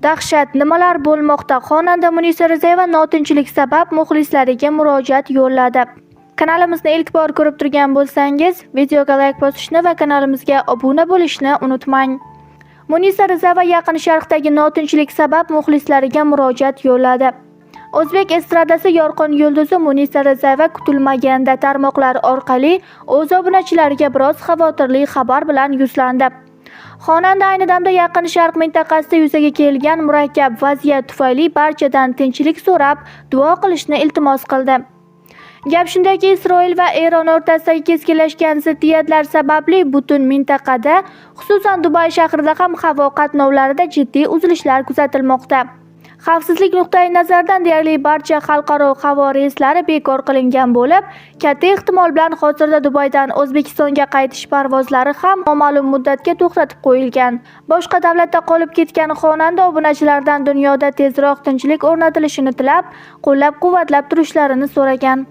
Dahshat, nimalar bo'lmoqda? Xonanda Munisa Rizayeva notinchlik sabab muxlislariga murojaat yo'lladi. Kanalimizni ilk bor ko'rib turgan bo'lsangiz, videoga like bosishni va kanalimizga obuna bo'lishni unutmang. Munisa Rizayeva Yaqin Sharqdagi notinchlik sabab muxlislariga murojaat yo'lladi. O'zbek estradasi yorqin yulduzi Munisa Rizayeva kutilmaganda tarmoqlar orqali o'z obunachilariga biroz xavotirli xabar bilan yuzlandi. Xonanda ayni damda Yaqin Sharq mintaqasida yuzaga kelgan murakkab vaziyat tufayli barchadan tinchlik so'rab, duo qilishni iltimos qildi. Gap shundaki, Isroil va Eron o'rtasidagi keskinlashgan ziddiyatlar sababli butun mintaqada, xususan Dubay shahrida ham havo qatnovlarida jiddiy uzilishlar kuzatilmoqda. Xavfsizlik nuqtai nazaridan deyarli barcha xalqaro havo reyslari bekor qilingan bo'lib, katta ehtimol bilan hozirda Dubaydan O'zbekistonga qaytish parvozlari ham noma'lum muddatga to'xtatib qo'yilgan. Boshqa davlatda qolib ketgan xonanda obunachilardan dunyoda tezroq tinchlik o'rnatilishini tilab, qo'llab-quvvatlab turishlarini so'ragan.